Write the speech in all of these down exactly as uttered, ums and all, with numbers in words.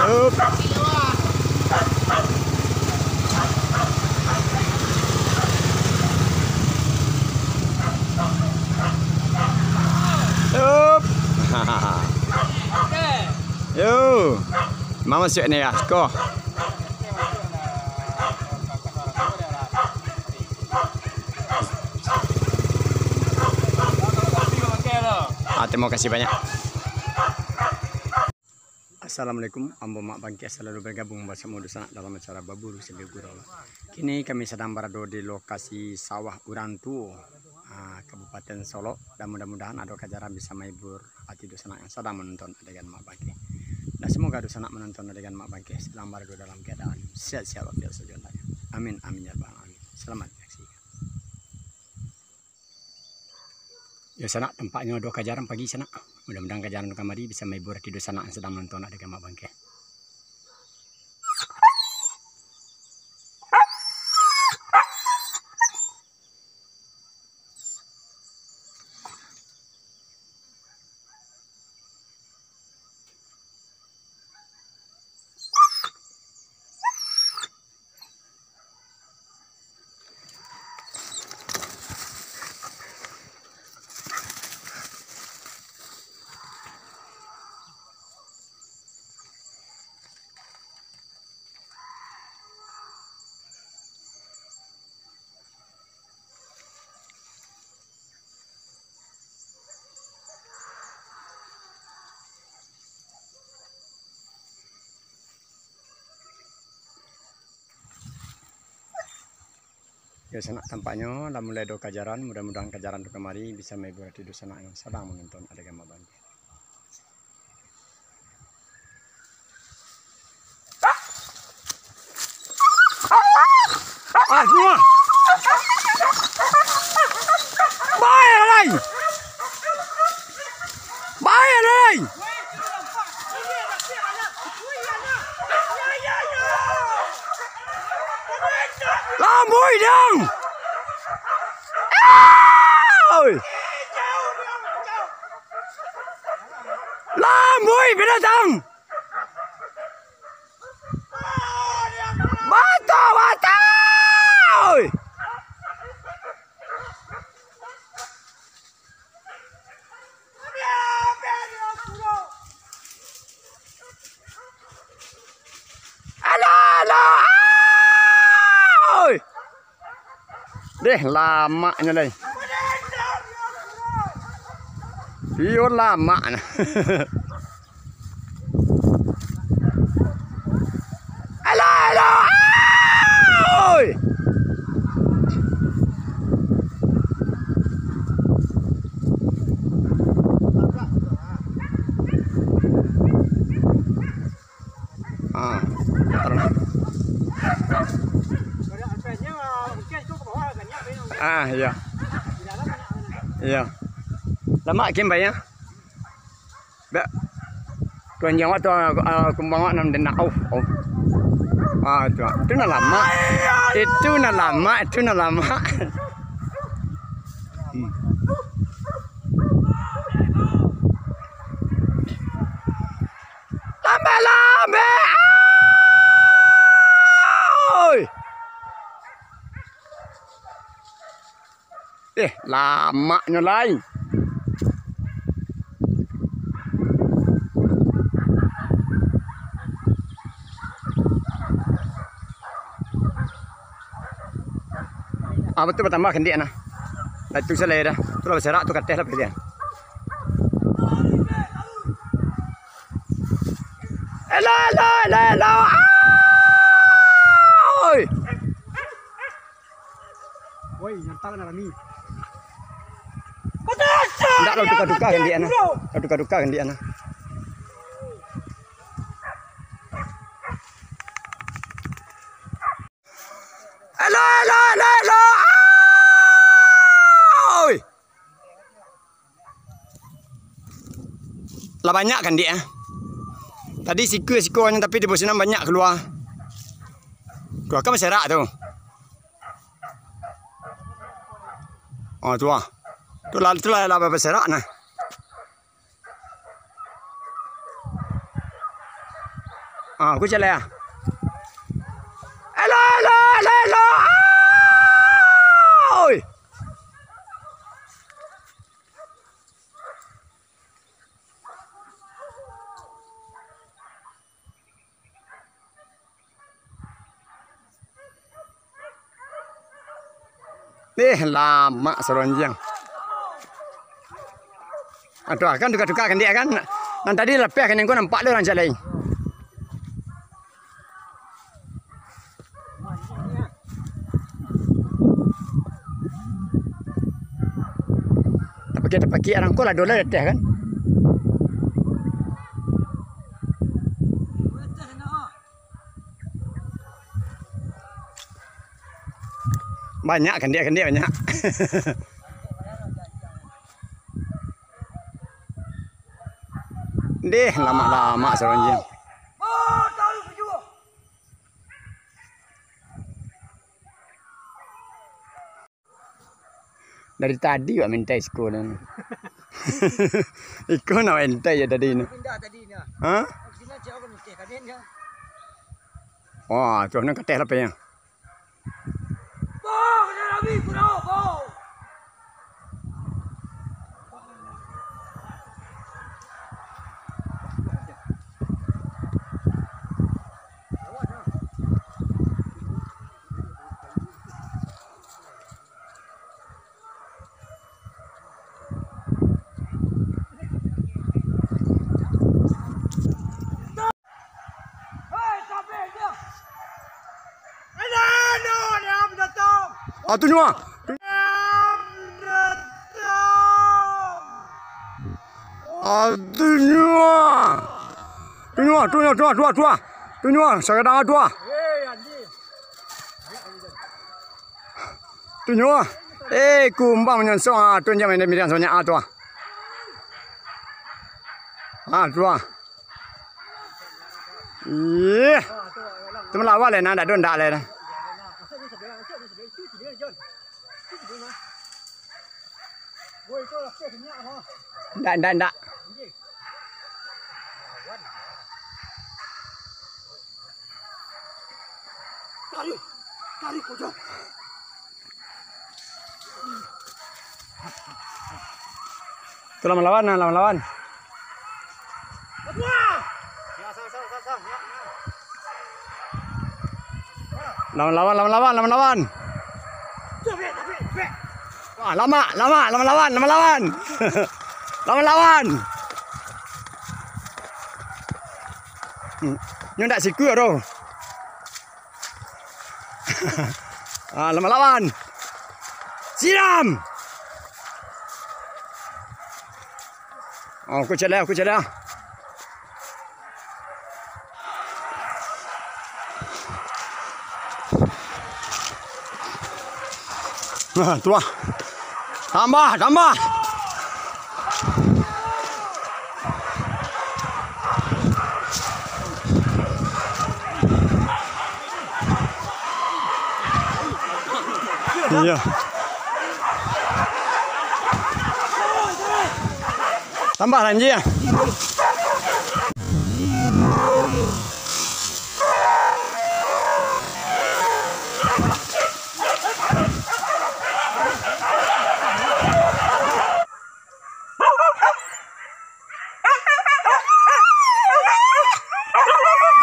Up. Up. Yo. Mama siap ni ya, ko. Ah, terima kasih banyak. Assalamualaikum, ambo Mak Bangkeh salalu bagabung basamo dunsanak dalam acara Baburu Sambil Gurau. Kini kami sadang barado di lokasi sawah urang tuo, ah, Kabupaten Solok, dan mudah-mudahan ado kajaran bisa mahibur ati dunsanak yang sadang manonton adegan Mak Bangkeh. Dan semoga dunsanak manonton adegan Mak Bangkeh sadang barado dalam keadaan sehat-sehat walafiat sajo. Amin, amin, ya rabbal alamin. Selamat menyaksikan. Yo, sanak, tampaknyo ado kajaran pagi, sanak. Mudah-mudahan kajaran tu kamari bisa mahibur ati dunsanak yang sadang manonton adegan Mak Bangkeh. Yo, sanak, tampaknyo lah mulai ado kajaran. Mudah-mudahan kajaran tu kamari bisa mahibur ati dunsanak yang sadang manonton adegan Mak Bangkeh. Ah, semua. Bae lah lai. Bae lah lai. Lamboi dang. Oi. Lamboi binatang. Bato, bato! Alah, alah! Oi! Deh, lamaknyo lai. Iyo, lamaknyo. Alah, alah, oi! Ah, ah, iyo. Iyo. Lamak kin, Pak, yo? Dak. Tuan Jawa tu, ah, kumbang awak nan denak. Oh, oh. Ah, tu, ah. Itu nan lamak. Itu nan lamak, itu nan lamak. Hmm. Lambek, lambek. Oi! Eh, lamaknyo lai. Ah, batua batambah kandiak nah. Lah tu salai dah. Tu lah basarak tu kateh lah pilihan. Elo, elo, elo, elo. Oi. Woi, nyantang nak lami. Ndak lah, tukar-tukar kandiak nah. Lah tukar-tukar kandiak nah. Elo, elo, elo, elo. Oi. Lah banyak kandiak, eh. Tadi siko-siko nyo, tapi di sinan banyak kalua. Kalua kan basarak tu. Oh, tu ah. Tu lah, tu lah, lah basarak nah. Ah, aku caliak ah. Elo, elo, elo, elo. Ah! Oi. Eh, lamak saronjiang. Aduh, kan tukar-tukar kandiak kan. Nan tadi lapeh kan, ko nampak lo urang caliak. Tapakiak-tapakiak arang ko lah doh lah dateh kan. Banyak kandiak-kandiak banyak. Deh, lamak-lamak saronjiang. Dari tadi wak mintai siko tu. Iko nak mintai je tadi tu. Pindah tadi ni. Ha? Sini cek aku mintih tadi ni. Wah, tu nak kateh lapeh. Bau, kena rabi, kurau, bau. Ah, tu nyo ah. Ah, tu nyo ah. Tu nyo ah, tu nyo, tu nyo, tu nyo, tu nyo. Tu nyo ah, sagadang ah tu ah. Tu nyo ah. Eh, kumbang manyonsong ah, tu nyo main di bidang sabanyak ah tu ah. Ah, tu ah. Ih. Tu malawan lai, nah, dak ado ndak lai dah. Ndak, ndak, ndak. Tarik, tarik, Kojo. Tu lawan-lawan, nah, lawan-lawan. Lawan-lawan, lawan-lawan, lawan-lawan. Wah, lamak, lamak, lawan-lawan, lawan-lawan. Lawan-lawan. Hmm. Nyo ndak sikua doh. Ah, lawan-lawan. Siram. Oh, aku caliak, aku caliak. Nah, tu ah. Tambah, tambah. Iyo. Tambah lah, Anji, ah.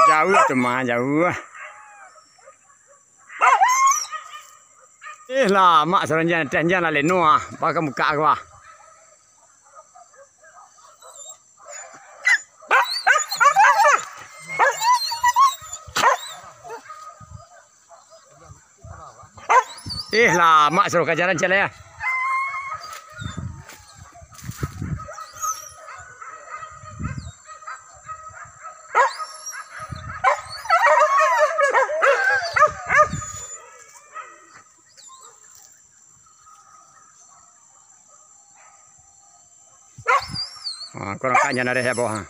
Jauah tu mah, jauah. Eh, lamak saranjang, tanjang lah leno ah. Bakal buka aku ah. Eh, lamak suruh kajaran cak lai ah. Ah, kurang kanya nari heboh, ha.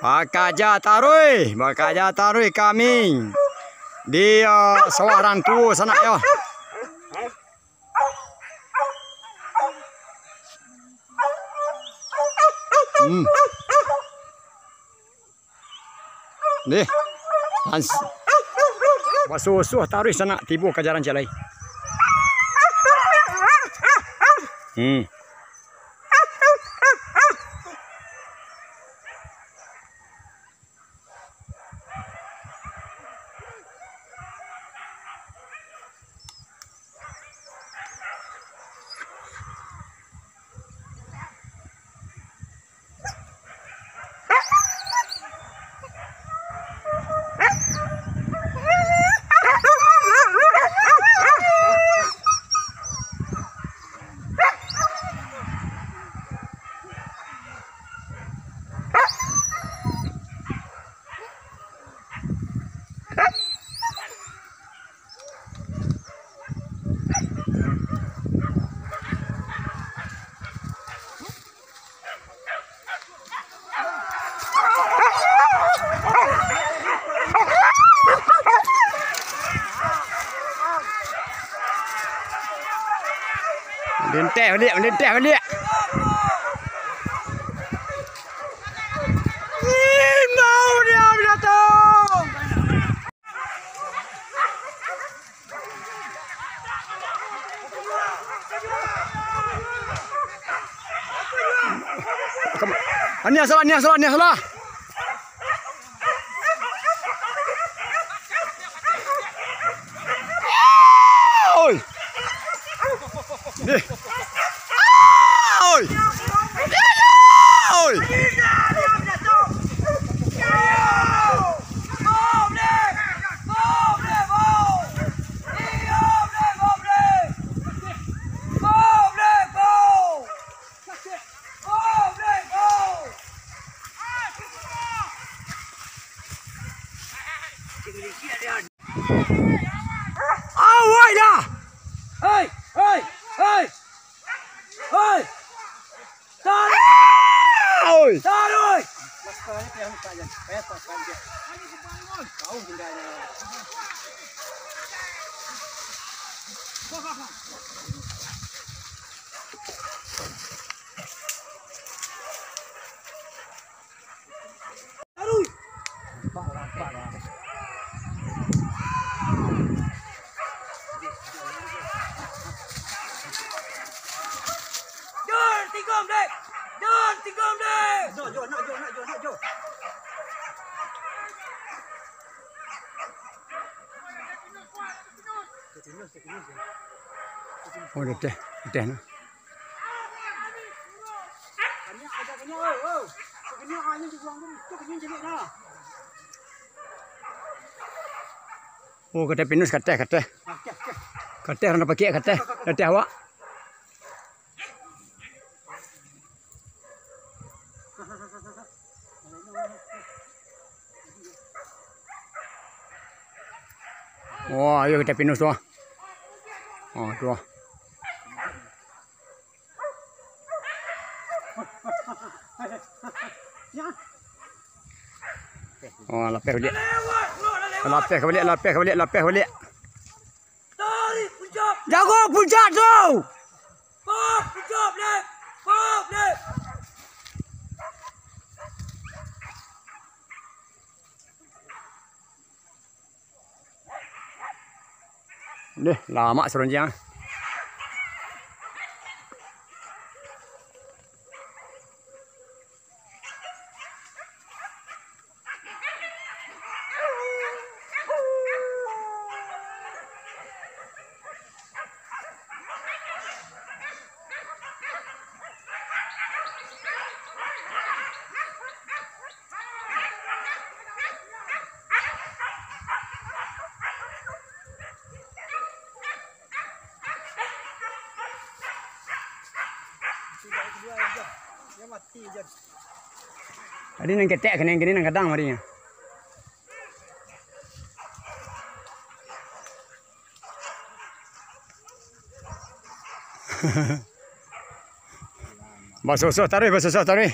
Bakaja taruih, bakaja taruih kami di, ah, sawah rang tuo sanak yo. Hmm. Deh. Ans-, basuo-suo taruih sanak tibo ka jalan ciek lai. Hmm. Malinteh baliak, malinteh baliak. Imbau dia binatang. Aniah salah, aniah salah, aniah salah. Oi. Deh. Oi. Oi. Awai dah! Hei, hei, hei! Hei! Taruih! Oi! Taruih! Jor, tikam dek! Jor, tikam dek! Jo, jo, nak jo, nak jo, nak jo. Oh, dah, dah, dah, nah. Oh, kateh pinus, kateh, kateh. Kateh, urang dah pakiak, kateh. Kateh awak. Wah, iyo kateh pinus tu, ah. Oh, tu, ah. Oh, lapeh baliak. Lapeh ka baliak, lapeh ka baliak, lapeh ka baliak. Jago puncak tu! Deh, lamak saronjang. Tadi nan ketek, kini, kini nan gadang marinyo. Basosoh taruih, basosoh taruih.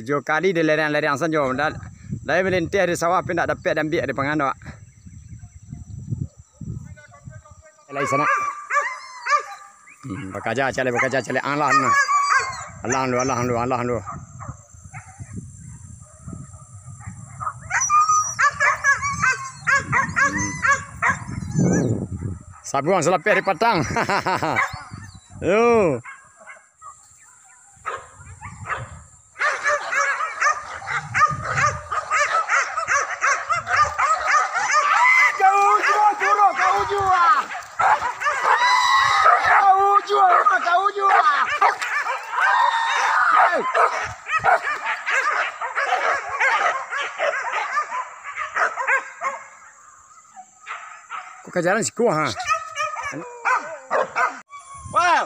Tujuah kali dilereng-lereng sajo. Da-, dari malinteh di sawah, tapi ndak dapek diambiak di pangan awak. Lai sanak. Hmm, bakaja caliak, bakaja caliak. Alah, nah. Alah lu, alah lu, alah lu. Hmm. Sabuang salapeh di patang. Yo. Kau jua, jua, kau jua. Kau jua, kau jua. Kok kajaran siko, ha? Wow.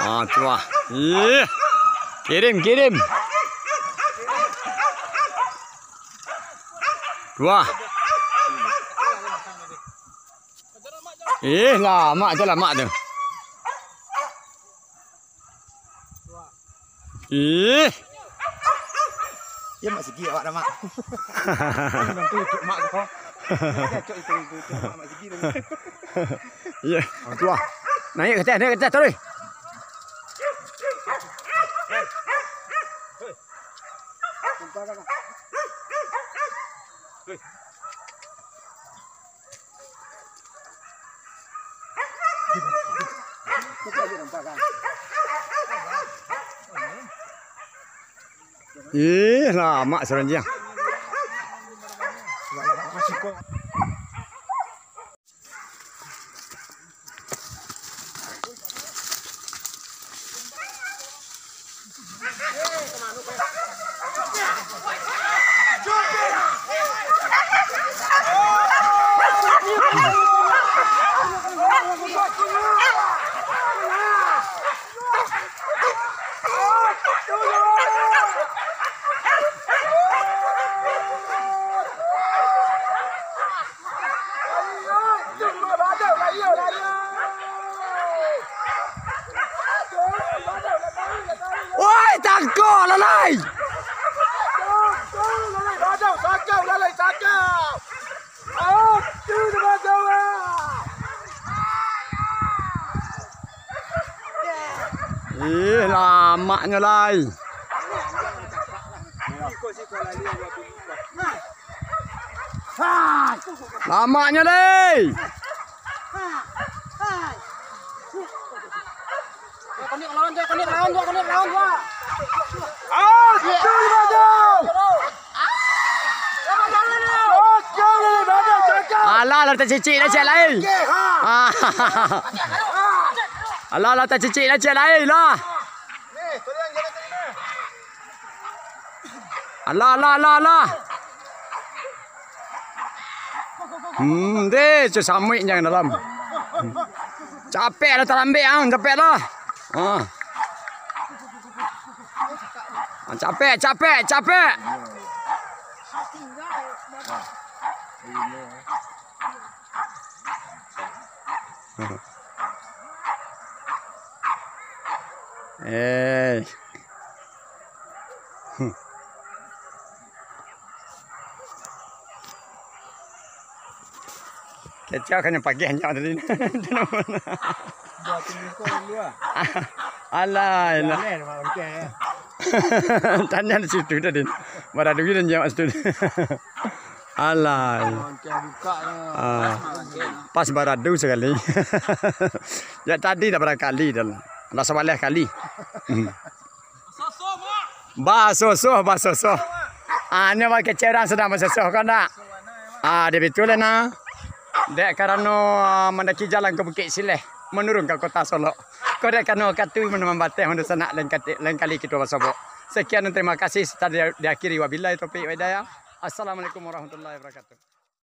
Ah, tu ah. Ih. Kirim, kirim. Tu ah. Ih, lamak tu, lamak tu. Ih. Ya, Mak Sigi awak dah, Mak. Memang tu, cok Mak tu, kau. Ya, cok itu, itu, cok Mak, Mak Sigi tu. Ya, tu ah. Naik ke atas, naik ke atas, taruih. Ih, lamak saranjiang. Woi, tangkok, lalai! Ih, lamaknyo lai. Lamaknyo lai. Konik lawan dia, konik lawan dia, konik lawan dia. Ah, betul, betul. Alah, lah tacicik lah, cek lai. Okey, ha. Ah. Alah, lah tacicik lah, cek lai lah. Alah, alah, alah, alah. Hmm, deh, samuik jangan dalam. Capek lah talambek ang, capek lah. Ha. Ah, capek, capek, capek. Eh. Kecek kan yang pagi anjak tadi. Dua tinggi kau dulu ah. Alah, alah. Jangan, Mak, okey, ya. Tanya di situ tadi. Baradu dan jawab situ. Alah. Okey, buka lah. Ah. Pas baradu sekali. Ya tadi dah barangkali dah. Lah sabaleh kali. Hmm. Basosoh, basosoh. Ah, nyo bakecek urang sadang basosoh, ko ndak? Ah, dek bitu lah nah. Dek karano, ah, mandaki jalan ka Bukik Sileh, manurun ka Kota Solok. Ko dek karano wakatu nan mambateh, mandusanak lain kati-, lain kali kito basobok. Sekian dan terima kasih, serta di-, diakhiri wabillahi taufiq wal hidayah. Assalamualaikum warahmatullahi wabarakatuh.